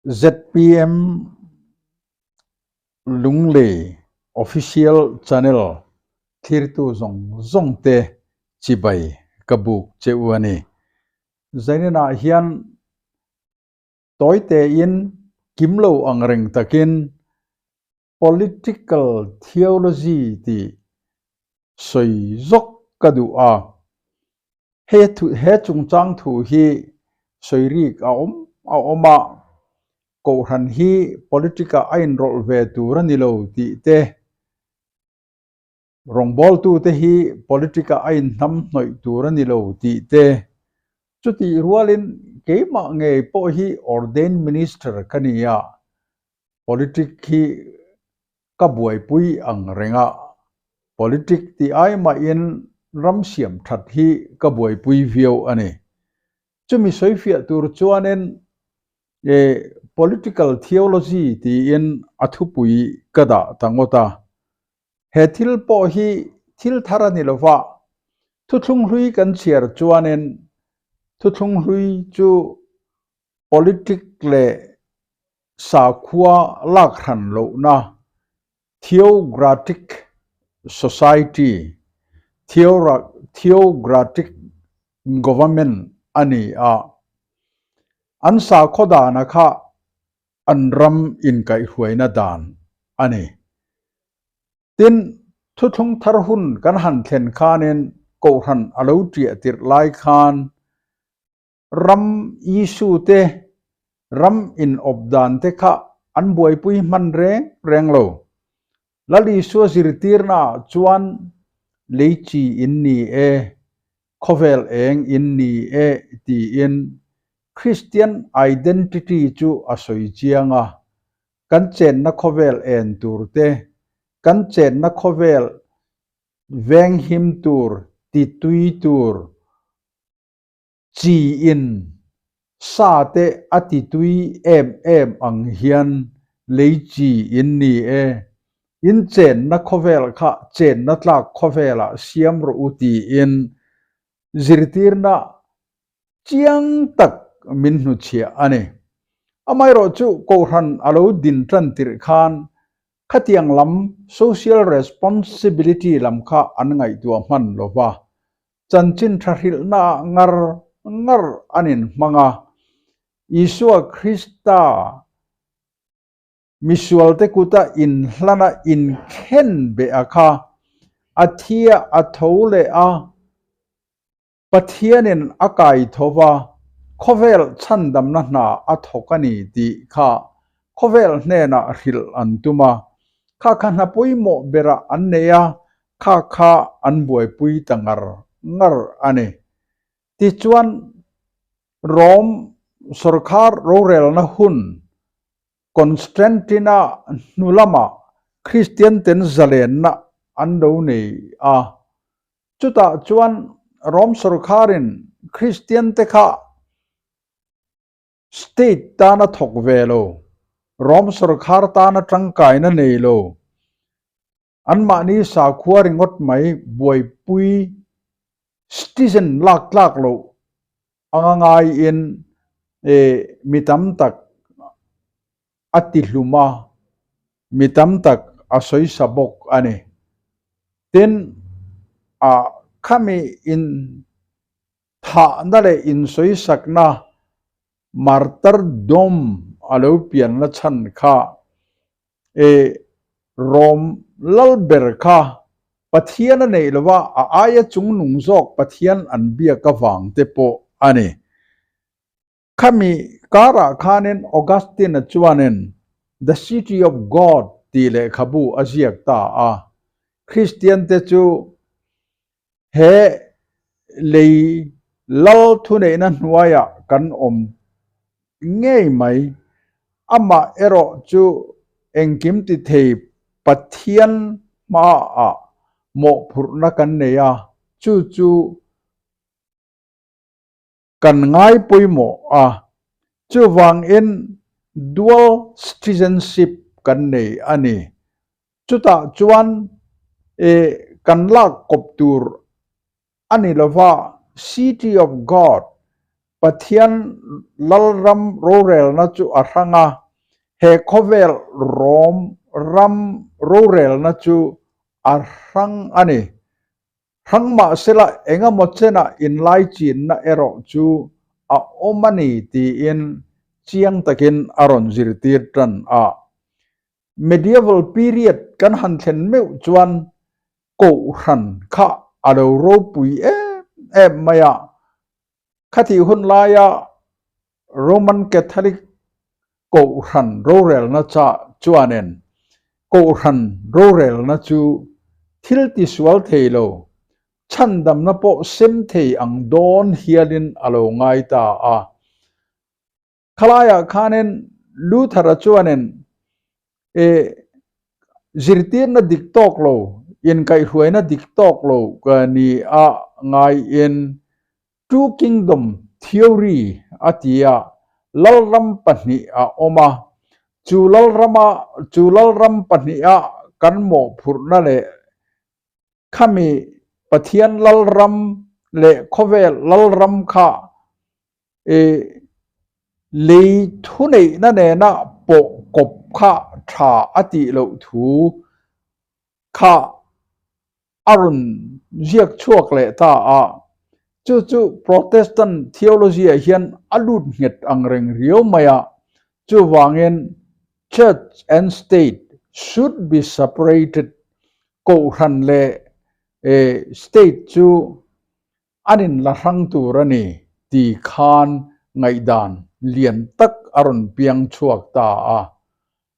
ZPM Lunglei Official Channel thlirtu zawng zawng te chibai ka buk che u a ni. Zaninah hian tawi tein kim lo ang reng takin Political Theology tih sawi zawk ka duh a. He he chungchang thu hi sawi rik a awm a awm a, Kohhran hi politic ah a inrawlh ve tur a ni lo tih te, rawngbawltute hi politic ah a inhnam hnawih tur a ni lo tih te, chutih rualin keimah ngei pawh hi ordained minister ka ni a, Politic hi ka buaipui ang reng a, politic tih ai mahin ram siam that hi ka buaipui viau a ni. Chumi sawifiah tur chuanin e political theology tiin a thupui ka dah ta ngawt a. He thil pawh hi thil thar a ni lova, thuthlung hlui kan chhiar chuanin thuthlung hlui chu politic leh sakhua lak hran lohna theocratic society, theocratic government a ni a. An sakhaw dana kha an ram inkaihhruaina dan a ni. Tin, thuthlung thar hun kan han thlen khanin Kohhran a lo ṭiah tirh lai khan Ram issue te, ram inawp dan te kha an buaipui hman reng reng lo. Lal Isua zirtirna ah chuan lei chi in ni e, khawvel eng in ni e tiin Christian identity chu a sawi chiang a, kan chenna khawvel en tur te, kan chenna khawvel venghim tur, titui tur, Chi in sa te a ti tui em em ang hian lei chi in ni e. In chenna khawvel kha chenna tlak khawvelah siam rawh u tiin zirtirna chiang tak min hnuchhiah a ni. Amaherawhchu Kohhran a lo din tan tirh khan khatiang lam social responsibility lam kha an ngaihtuah hman lo va, Chanchin tha hrilhna ah ngar ngar an inhmang a, Isua Krista misualte kuta inhlana inkhen beh a kha a thi a, a tho leh a, Pathianin a kai tho va, khawvel chhandamna hna a thawk a ni tih kha khawvel hnenah hrilh an tum a, kha kha hna pawimawh berah an nei a, Kha kha an buaipui ta ngar ngar a ni. Tichuan, Rom sawrkhar rorelna hun Constantine-a hnu lamah Kristianten zalenna an lo nei a. Chutah chuan Rom sawrkharin Kristiante kha State tana thawk ve lo, Rom sawrkhar tana tangkaina nei lo, Anmahni sakhua ringawt mai buaipui citizen lak tlak loh anga ngaiin mi tam tak a ti hlum a, mi tam tak a sawisa bawk a ni. Tin, khami in thahna leh insawisakna martyrdom a lo pianna chhan kha E Rom lal ber kha Pathian a neih lova a aia chungnung zawk Pathian an biak avang te pawh a ni. Khami karah khanin Augustine-a chuanin The City of God tih lehkhabu a ziak ta a. Kristiante chu He lei lal thuneihna hnuaiah kan awm ngei mai. Amah erawh chu engkim ti thei Pathian hmaah mawhphurhna kan nei a, chu chu kan ngai pawimawh a, chuvangin dual citizenship kan nei a ni. Chutah chuan e kan lak kawp tur a ni lova, City of God, Pathian Lalram rorelna chu a hrang a, he khawvel Rom ram rorelna chu a hrang a ni. Hrang mahsela engemaw chenah inlaichinna erawh chu a awm a ni tiin chiang takin a rawn zirtir tan a. Medieval period kan han thlen meuh chuan kohhran kha a lo ropui em em mai a. Khatih hun laia Roman Catholic kohhran rorelna cha chuanin kohhran rorelna chu thil tisual thei lo, chhandamna pawh sem thei ang dawn hialin a lo ngai ta a. Khalaiah khanin Luther-a chuanin e zirtirna dik tawk lo, inkaihhruaina dik tawk lo ni a ngaiin Two Kingdom Theory a ti a, Lalram pahnih a awm a, chu Lalrama chu Lalram pahniha kan mawhphurhna leh khami Pathian Lalram leh khawvel Lalram kha i lei thuneihna nena pawh kawp kha tha a tih loh thu kha a rawn ziak chhuak leh ta a, chu chu Protestant theology-ah hian a lut nghet ang reng riau mai a, chuvangin Church and State should be separated, Kohhran leh State chu an inla hrang tur a ni ti khan ngaihdan lian tak a rawn piang chhuak ta a.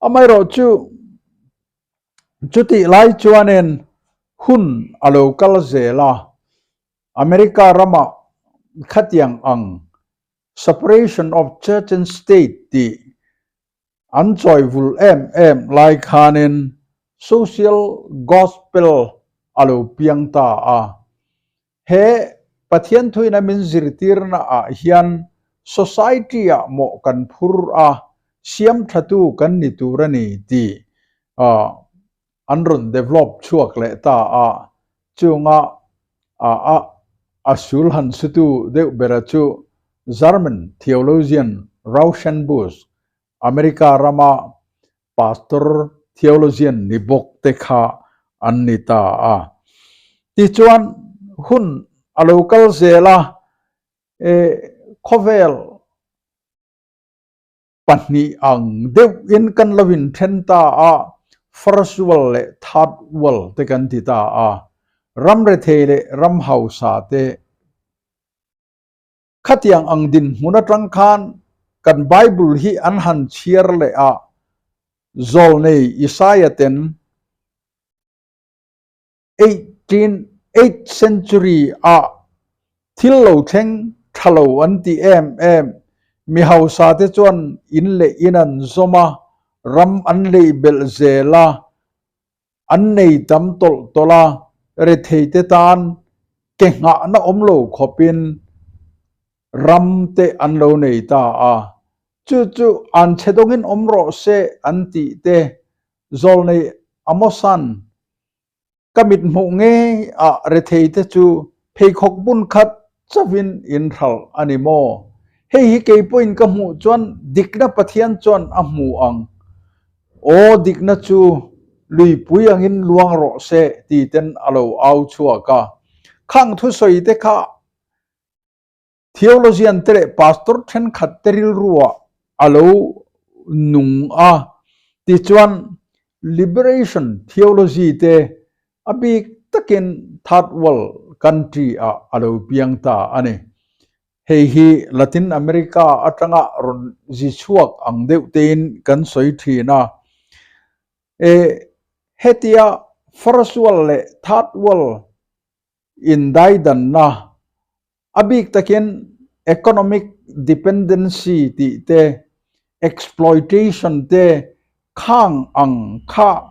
Amaherawhchu, chutih lai chuanin hun a lo kal zel a, America ramah khatiang ang separation of church and state tih An chawivul em em lai khanin Social Gospel a lo piang ta a. He Pathian thuina min zirtirna ah hian society ah mawh kan phur a, siam thatu kan ni tur a ni tih an rawn develop chhuak leh ta a. Chunga a a sul han sutu deuh bera chu German theologian Rauschenbusch, America rama pastor theologian ni bawk te kha an ni ta a. Tichuan hun a lo kal zel a, khawvel pahnih ang deuhin kan lo inthen ta a, first world leh third world te kan ti ta a, ram rethei leh ram hausa te khatiang ang dinhmun atang khan kan Bible hi an han chhiar leh a, Zawlnei Isaiah ten 18th century ah thil lo thleng tha lo an ti em em. Mi hausa te chuan in leh in an zawm a, ram an lei belh zel a, an nei tam tawlh tawlh a, rethei te tan ke nghahna awm lo khawpin ram te an lo nei ta a. Chu chu an chhe dawngin awm rawh se an tih te zawlnei Amosan Ka mit hmuh ngei ah rethei te chu pheikhawk bun khat chauhin in hralh a ni maw? Hei hi kei pawhin ka hmuh chuan dikna Pathian chuan a hmu ang. Aw dikna chu luipui angin luang rawh se ti ten a lo au chhuak a. Khang thusawi te kha Theologian te leh pastor thenkhat te rilruah a lo nung a, tichuan liberation theology te a bik takin third world country ah a lo piang ta a ni. Hei hi Latin America atanga rawn zi chhuak ang deuh tein kan sawi thin a. E hetia first world leh third world indaidanna, a bik takin economic dependency tih te, exploitation te khang ang kha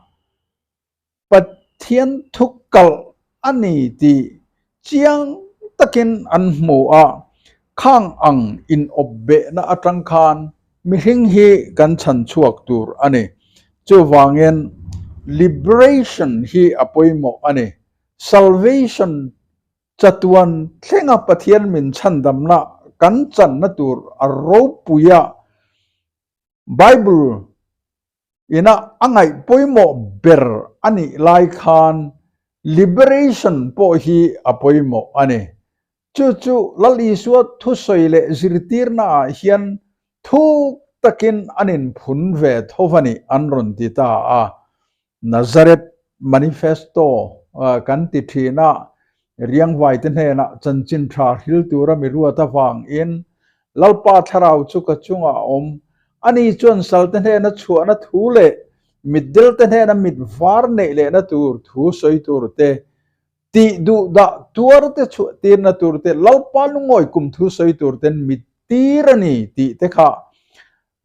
Pathian thu kalh a ni tih chiang takin an hmu a, khang ang inawpbehna atang khan mihring hi kan chhan chhuak tur a ni. Chuvangin liberation hi a pawimawh a ni. Salvation chatuan thlenga Pathian min chhandamna kan channa tur a ropui a, Bible ina a ngaih pawimawh ber a nih lai khan liberation pawh hi a pawimawh a ni. Chu chu Lal Isua thusawi leh zirtirna ah hian thuk takin an inphun ve tho a ni an rawn ti ta a. Nazareth Manifesto kan ti thin a, Riangvaite hnenah chanchin tha hril tura mi ruat avangin Lalpa thlarau chu ka chungah a awm. Ani chuan salte hnena chhuahna thu leh mitdelte hnena mit var neih lehna tur thu sawi tur te, Tih duh dah tuar te chhuah tirna tur te, Lalpa lungawi kum thu sawi tur ten mit tir a ni tih te kha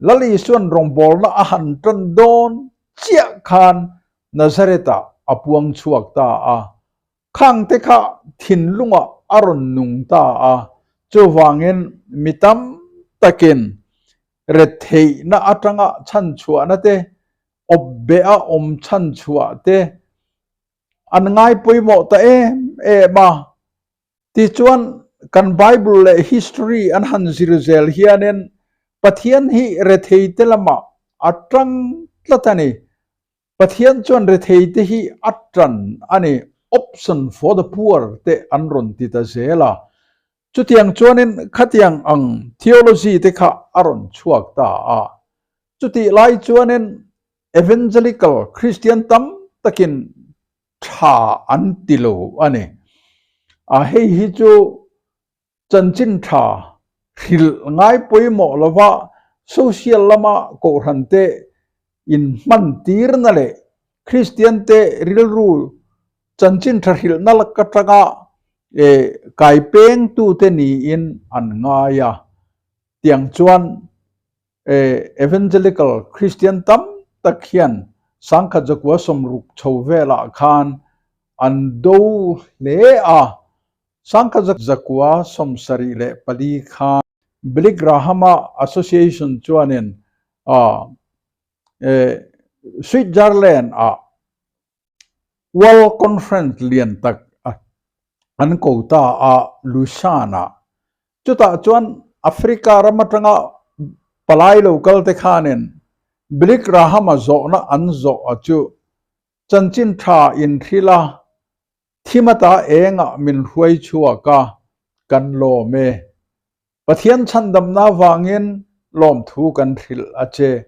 Lal Isuan rawngbawlna a han tan dawn chiah khan Nazareth-ah a puang chhuak ta a. Khang te kha thinlungah a rawn nung ta a. Chuvangin mi tam takin retheihna atanga chhanchhuahna te, awpbeh a awm chhanchhuah te, An ngai pawimawh ta em em a. Tichuan, kan Bible leh history an han zir zel hianin Pathian hi retheite lamah a tang tlat a ni. Pathian chuan retheite hi a tan a ni, option for the poor te an rawn ti ta zel a. Chutiang chuanin khatiang ang theology te kha a rawn chhuak ta a. Chutih lai chuanin Evangelical Christian tam takin tha an ti lo a ni. A hei hi chu chanchin tha hrilh ngai pawimawh lova social lama kohhran te inhman tirna leh Christian te rilru chanchin tha hrilhna lak atanga kai pengtute niin an ngai a. Tiang chuan Evangelical Christian tam tak hian sangkhat zakua sawmruk chho velah khan an do hle a, sangkhat zakua 74 khan Billy Graham-a Association chuanin Switzerland-ah World Conference lian tak an ko ta a Lausanne-ah. Chutah chuan Africa ram atanga palai lo kal te khanin Billy Graham-a zawhna an zawh a chu chanchin tha inthil a, thimata engah min hruai chhuak a, kan lawm e. Pathian chhandamna vangin lawmthu kan hrilh a che.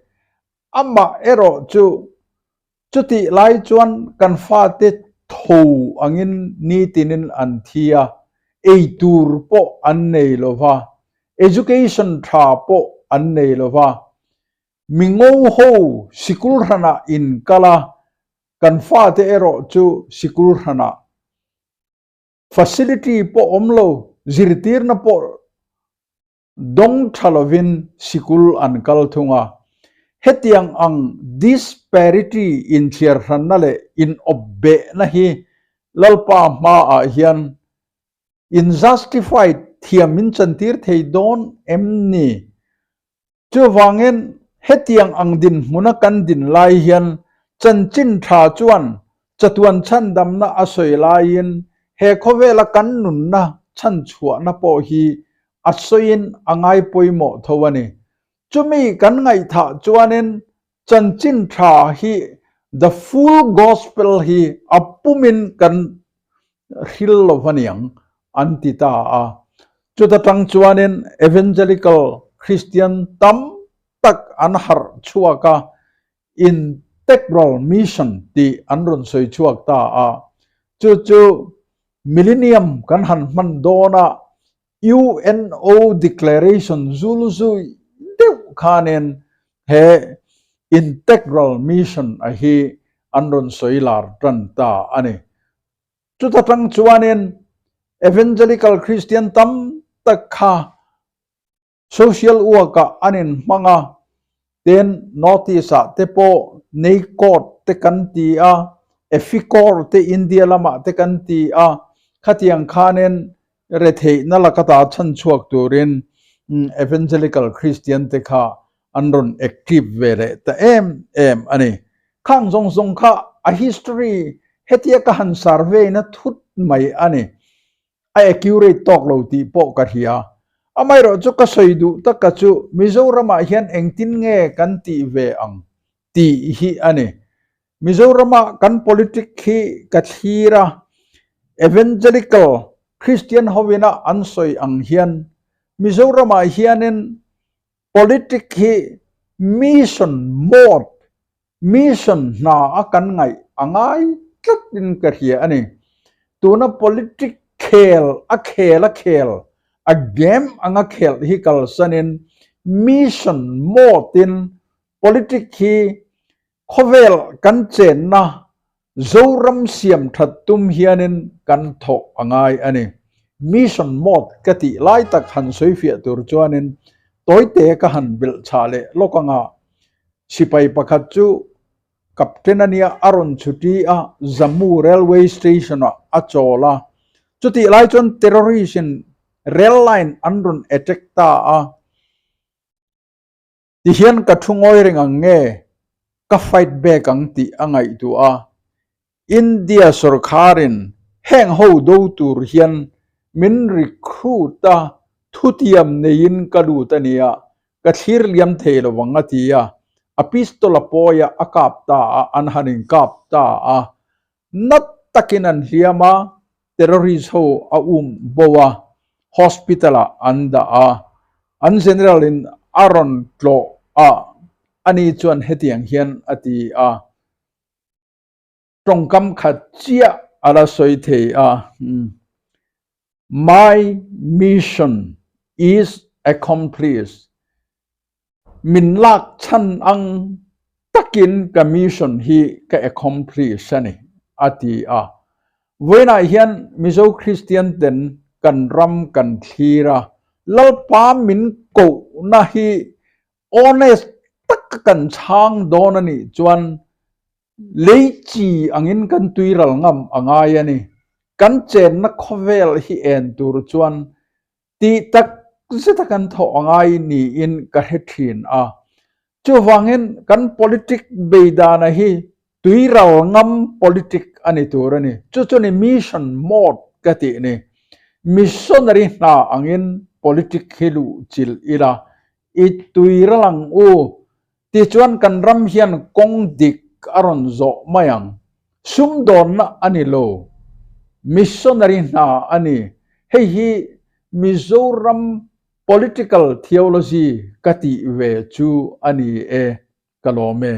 Amah erawh chu chutih lai chuan kan fate tho angin nitinin an thi a, ei tur pawh an nei lo va, education tha pawh an nei lo va, mi ngo ho sikul hranah in kal a, kan fate erawh chu sikul hranah facility pawh awm lo, zirtirna pawh dawng tha lovin sikul an kal thung a. Hetiang ang disparity inthliarhranna leh inawpbehna hi Lalpa hmaah hian in-justified thiam min chantir thei dawn em ni? Chuvangin, hetiang ang dinhmuna kan din lai hian chanchin tha chuan chatuan chhandamna a sawi laiin he khawvela kan nunna chhanchhuahna pawh hi a sawiin a ngai pawimawh tho a ni. Chumi kan ngaihthah chuanin chanchin tha hi the full gospel hi a pumin kan hril lo va niang an ti ta a. Chuta tang chuanin Evangelical Christian tam tak an harh chhuak a, Integral Mission tih an rawn sawi chhuak ta a. Chu chu Millennium kan han hman dawn a, UNO Declaration zul zui deuh khanin he Integral Mission a hi an rawn sawi lar tan ta a ni. Chuta tang chuanin Evangelical Christian tam tak kha social work-ah an inhmang a, tin North-East-ah te pawh Neikawt te kan ti a, Efikawr te India lamah te kan ti a, khatiang khanin retheihna lakata chhanchhuak turin Evangelical Christian te kha an rawn active ve leh ta em em a ni. Khang zawng zawng kha a history hetia ka han survey na thut mai a ni. A accurate tawk lo tih pawh ka hria. Amaherawhchu ka sawi duh taka chu Mizoramah hian engtin nge kan tih ve ang tih hi a ni. Mizorama kan politic hi ka thlir a, Evangelical Christian hovina an sawi ang hian Mizoramah hianin politic hi mission mode, mission hna a kan ngaih a ngai tlatin ka hria a ni. Tuna politic khel a khel a khel, a game anga khelh hi kalsanin mission mode-in politic hi Khawvel kan chenna Zoram siam that tum hianin kan thawh a ngai a ni. Mission mode ka tih lai tak han sawi fiah tur chuanin tawite ka han belh chhah leh lawk anga sipai pakhat chu Captain a nia a rawn chhuti a Jammu Railway Station ah a chawl a, chutih lai chuan terrorist in rail line an rawn attack ta a. Tihian ka thu ngawi reng ang nge ka fight back ang tih a ngaihtuah a, India sawrkharin heng ho do tur hian min recruit a, thutiam neiin ka lut a nia, ka thlir liam thei lo ang a ti a, a pistol a pawi a, a kap ta a, an han inkap ta a, Nat takin an hliam a, terrorist ho a um bo a, hospital ah an dah a, an general in a rawn tlawh a, ani chuan hetiang hian a ti a, tawngkam khat chiah a la sawi thei a, My mission is accomplished, Min lak chhan ang takin ka mission hi ka accomplish a ni, a ti a. Vawiinah hian Mizo Kristian ten kan ram kan thlir a, Lalpa min kohna hi honest taka kan chhang dawn a nih chuan lei chi angin kan tuiral ngam a ngai a ni. Kan chenna khawvel hi en tur chuan Tih tak zeta kan thawh a ngai niin ka hre thin a. Chuvangin kan politic beidana hi tuiral ngam politic a ni tur a ni. Chu chu ni mission mode ka tih ni. Missionary hna angin politic hi luh chilh ila, i tuiral ang u. Tichuan kan ram hian kawng dik a rawn zawh mai ang. Sumdawnna a ni lo. Missionary hna a ni. Hei hi Mizoram political theology ka tih ve chu a ni e. Ka lawm e.